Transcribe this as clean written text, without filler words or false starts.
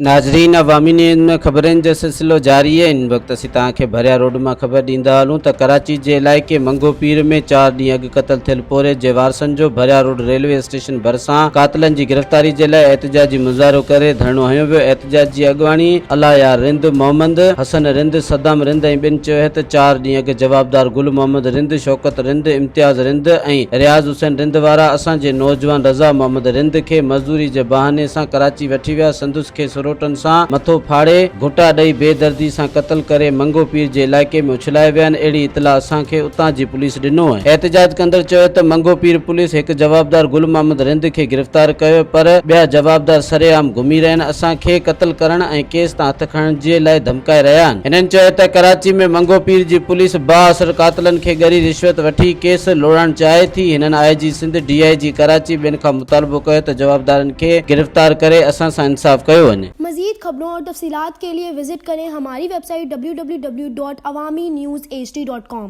ناظرين عوامي نيوز ۾ خبرن جو سلسلو جاري آهي ان وقت اسين توهان کي ڀريا روڊ مان خبر ڏيندا هلون ته ڪراچي جي علائقي منگهو پير ۾ چار ڏينهن اڳ قتل ٿيل پورهيت جي وارثن جو ڀريا روڊ ريلوي اسٽيشن ڀرسان قاتلن جي گرفتاري جي لاء احتجاجي مظاهرو ڪري ڌرڻو هنيو ويو احتجاج جي اڳواڻي الله يار رند، محمد حسن رند، صدام رند ۽ ٻين چيو ته چار ڏينهن اڳ جوابدار گل محمد رند، شوڪت رند، امتياز رند ۽ رياض حسين رند وارا اسان جي نوجوان رضا محمد رند کي مزدوري جي بهاني سان ڪراچي وٺي ويا سندس کي سروٽن سان مٿو ڦاڙي گهٽا ڏئي بي دردي سان قتل ڪري منگهو پير جي علائقي ۾ اڇلائي ويا آهن اهڙي اطلاع اسان کي اتان جي پوليس ڏنو آهي احتجاج ڪندڙ چيو ته منگهو پير پوليس هڪ جوابدار گل محمد رند کي گرفتار ڪيو پر ٻيا جوابدار سرعام گهمي رهيا آهن اسان کي قتل ڪرڻ ۽ ڪيس تان هٿ کڻڻ جي لاء ڌمڪائي رهيا آهن هنن چيو ته ڪراچي ۾ منگهو پير جي پوليس بااثر قاتلن کي ڳري رشوت وٺي ڪيس لوڙائڻ چاهي ٿي هنن I G Sindh D I G Karachi ٻين کان مطالبو ڪيو ته جوابدارن کي گرفتار ڪري اسان سان انصاف ڪيو وڃي. مزيد خبرون اور تفصيلات کے لئے وزٽ ڪرين ھماري web site www.awamiNewsHD.com.